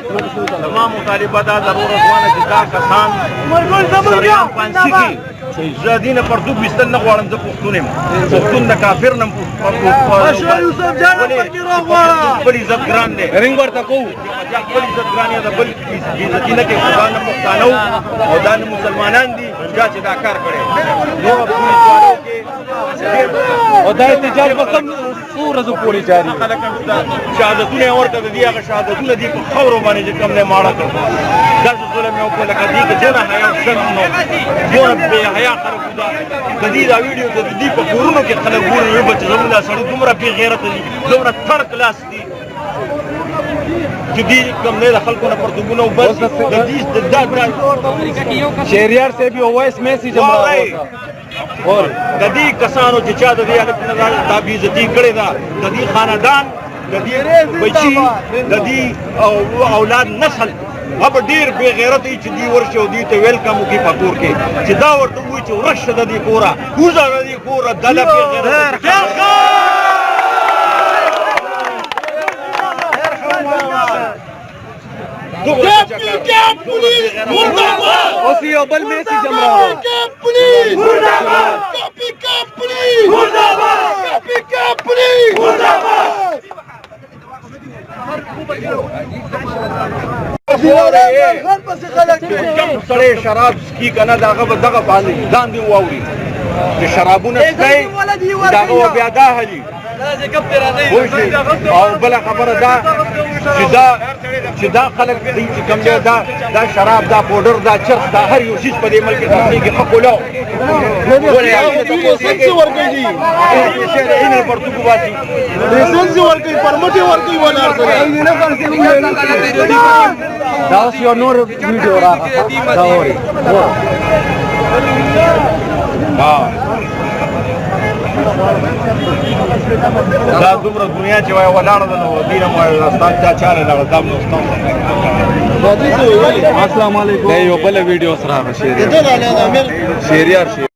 زما مطالبه دا ضرور ځوانه چې دا کسان سریام پانسي کې زه دینه پرتوګ ویستل نه غواړم. زه پښتون یم، پښتون د کافر نه خپل عزت ګران دی. رنګ ورته کوو. خپل عزت ګران دی، د بل عزتي نه کوي. خو دا نه پښتانه او دا نه مسلمانان دي چا چې دا کار کړی. نور پولیس والو کې او دا احتجاج به کوم څو ورځو پورې جاري؟ خلک هم شته، شهادتونه یې ورکړه، د دې هغه شهادتونه دي په خاورو باندې چې کوم دی ماړه کړ. داسې ظلم یې وکړ لکه دې کې دونه حیا شرم نو دونه بې حیا خلک. دا د دې دا ویډیو د دې په کورونو کې خلک ګوري وي چې زموږ دا سړي دومره بې غیرته دي، دومره تھرډ کلاس دي چې دې کوم نه د خلکو نه پرتګونه وبس د دې د دا شهریار صاحب یو وایس میسج هم واورئ. راوړ. د دې کسانو چې چا د دې هلک نه دا بېعزتي کړې ده، د دې خاندان، د دې بچي، د دې او اولاد نسل اب ډیر بے غیرت چې دی ورشه او دی ته ویلکم وکي په کور کې، چې دا ورته وایي چې ورشه د دې کوره، وځه د دې کوره، دله بے غیرت. اوس یو بل میسج هم راوړ. پولیس مرداباد، پولیس مرداباد، پولیس مرداباد. کم سړی شراب څکي که نه، د هغه به دغه باندې لاندې واوري چې شرابونه څکئ، د هغه بیا دا هلي پوه شئ. او بله خبره دا چې دا خلک دی چې کوم دی دا شراب، دا پوډر، دا چرس، دا هر یو څیز په دې ملک کې خرڅېږي. ښه کولاو ولې هغې نه تپوس نه لایسنس ورکوي؟ کوي، پیسې د هغې نه پرتوګ وباسي. لایسنس ورکوي، پرمټ ورکوي، ولا دا اوس یو نور ویډیو راغله، دا اوري. ها، دا دومره دنیا چې وای ولاړه ده، نو دینه مو استاد چا چاله نه دا نو استاد. السلام علیکم. دا یو بل ویډیو سره راغله. شهریار، شهریار.